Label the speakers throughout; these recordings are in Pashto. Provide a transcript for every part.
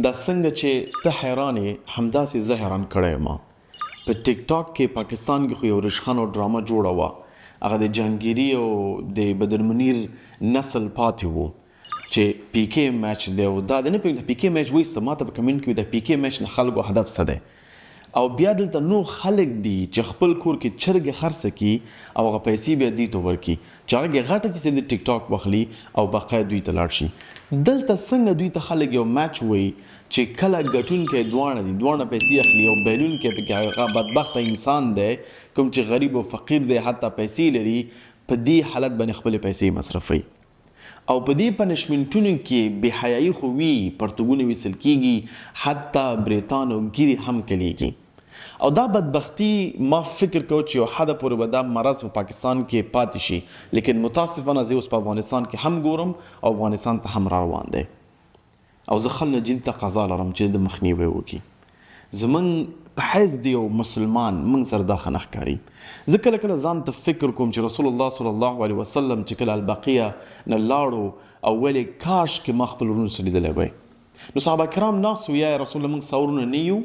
Speaker 1: دا څنګه چې ته حیران یې، همداسې زه حیران کړی یم. په ټیک ټاک کې، پاکستان کې خو یو رشخند او ډرامه جوړه وه، هغه د جهانګیري او د بدر منیر نسل پاتې وو چې پی کې میچ دی او دا دی. نه پوهېږم پی کې میچ وایي څه. ما ته په کمنټ کې د پی کې میچ نه خلکو هدف څه دی؟ او بیا دلته نور خلک دي چې خپل کور کې چرګې خرڅ کړي او هغه پیسې بیا دوی ته ورکړي چې هغه کې غټه فیصدي ټیک ټاک واخلي او بقیه دوی ته لاړ شي. دلته څنګه دوی ته خلک یو میچ وایي چې کله ګټونکی دواړه دي، دواړه پیسې اخلي او بایلونکی پکې هغه بدبخته انسان دی کوم چې غریب او فقیر دی، حتی پیسې لري، په دې حالت باندې خپلې پیسې مصرفوي. او په دې پنشمنټونو کې بې حیايي خو وي، پرتوګونه ویستل کیږي، حتی بریتان او ږیرې هم کلیږي. او دا بدبختي، ما فکر کاوه چې یو حده پورې به دا مرض په پاکستان کې پاتې شي، لیکن متاسفانه زه اوس په افغانستان کې هم ګورم او افغانستان ته هم را روان دی. او زه خلکو نه جدي تقاضا لرم چې د مخنیوی وکړي. زمونږ په حیث د یو مسلمان موږ سره دا ښه نه ښکاري. زه کله کله ځان ته فکر کوم چې رسول الله صلی الله علیه وسلم چې کله البقیه نه لاړو او ویل یې کاش کې ما خپل وروڼه سره لیدلی وای، نو صحابه کرام ناست وو، یا رسول الله، موږ ستا وروڼه نه یو؟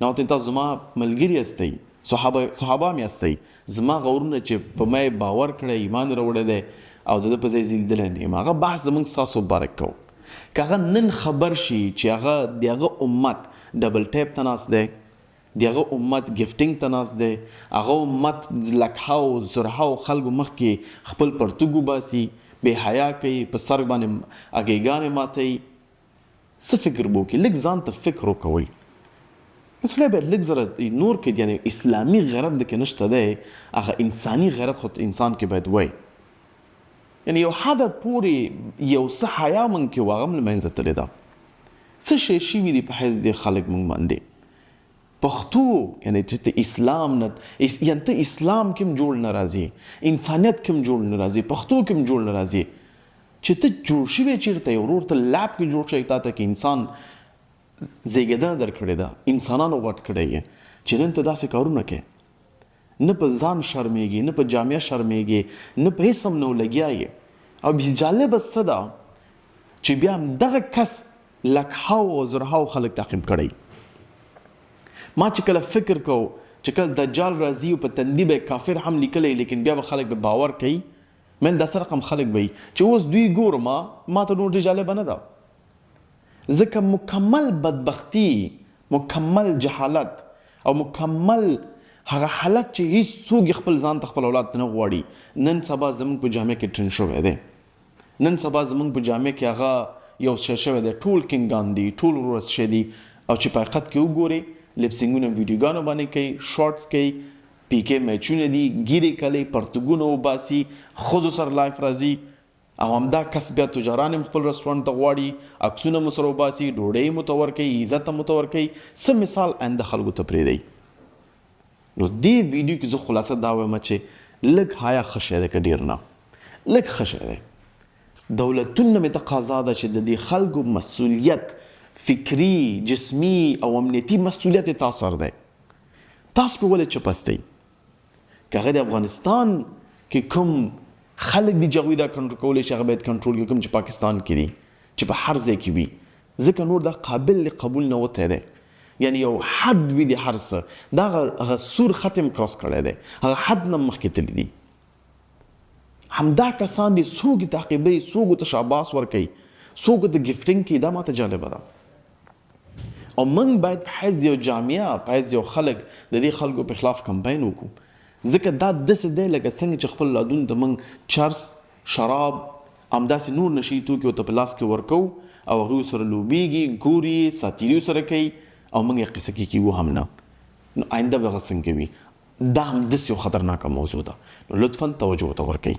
Speaker 1: نو ورته تاسو زما ملګري یاستئ، صحابه مې یاستئ، زما هغه وروڼه چې په ما یې باور کړی، ایمان یې راوړی دی او د ده په ځای زه لیدلی نه یم، هغه بحث زموږ ستاسو مبارک کوو. که هغه نن خبر شي چې هغه د هغه امت ډبل ټیپ ته ناست دی، د هغه امت ګفټینګ ته ناست دی، هغه امت لکهاو زرهاو خلکو مخکې خپل پرتوګ وباسي، بې حیا کوي، په سر باندې اګیګانې ماتوي، څه فکر به وکړي؟ لږ ځان ته فکر وکوئ. سړی باید لږ زره نور کې، یعنی اسلامي غیرت د کې نشته دی، هغه انساني غیرت خو انسان کې باید وای، یعنی یو حده پورې یو څه حیا مونږ کې وه، هغه هم له منځه تللې ده. څه شی شوي دي په حیث د خلک مونږ باندې پښتو؟ یعنی چې ته اسلام نه، یعنی ته اسلام کې هم جوړ نه راځي، انسانیت کې هم جوړ نه راځي، پښتو کې هم جوړ نه راځي، چې ته جوړ شوی چیرته یو ورور ته لاب کې جوړ شوی، تا ته کې انسان زیږېدنه درکړې ده، انسانانو غټ کړی یې، چې نن ته داسې کارونه کوې، نه په ځان شرمېږي، نه په جامعه شرمېږي، نه په هېڅ هم نه لګیا یې. او جالبه څه ده چې بیا دغه کس لکهاو او زرهاو خلک تعقیب کړی. ما چې کله فکر کو چې کله دجال راځي او په تندي به کافر هم لیکلی، لیکن بیا به خلک به باور کوي، من دا څه رقم خلک به وي چې اوس دوی ګورم، ما ته نور ډېر جالبه نه ده، ځکه مکمل بدبختی، مکمل جهالت او مکمل هغه حالت چې هیڅ څوک خپل ځان ته، خپل اولاد ته نه غواړي، نن سبا زموږ په جامعه کې ټرینډ شوی دی. نن سبا زموږ په جامعه کې هغه یو شی شوی دی. ټول کینګان دي، ټول ورور شی دي. او چې په حقیقت کې وګورې، lip sync ونه ویډیوګانو باندې کوي، shorts کوي، پی کې میچونه دي، ګیرې کلې، پرتګونه وباسي، ښځو سره live راځي. او همدا کس بیا تجاران هم خپل رستورانت ته غواړي، عکسونه مو سره وباسي، ډوډۍ مو ته ورکوي، عزت مو ته ورکوي. څه مثال آینده خلکو ته پرېږدئ؟ نو دې ویډیو کې زه خلاصه دا وایم چې لږ حیا ښه شی دی، که ډېر نه، لږ ښه شی دی. دولتونه مې تقاضا ده چې د دې خلکو مسؤلیت، فکري، جسمي او امنیتي مسؤلیت یې تاسو سره دی. تاسو په ولې چپ استئ؟ که هغه د افغانستان کې کوم خلک دي چې هغوی دا کنټرول کولی شي، هغه باید کنټرول کړي، کوم چې پاکستان کې دي، چې په هر ځای کې وي، ځکه نور دا قابل قبول نه وتی دی. یعنی یو حد وي د هر څه، دا هغه سور خط هم cross کړی دی، هغه حد نه مخکې تللی دي. همدا کسان دي، څوک یې تعقیبوي، څوک ورته شاباس ورکوي، څوک ورته gifting کوي. دا ماته جالبه ده. او موږ باید په حیث یو جامعه، په حیث یو خلک د دې خلکو په خلاف کمپاین وکړو، ځکه دا داسې دی لکه څنګه چې خپل اولادونو ته موږ چرس، شراب، همداسې نور نشه یي توکي ورته په لاس کې ورکوو او هغوی سره لوبیږي، ګوري، ساتیري سره کوي او موږ یې قصه کې کیږو هم نه. نو آینده به هغه څنګه وي؟ دا هم داسې یو خطرناکه موضوع ده، نو لطفا توجه ورته ورکړئ.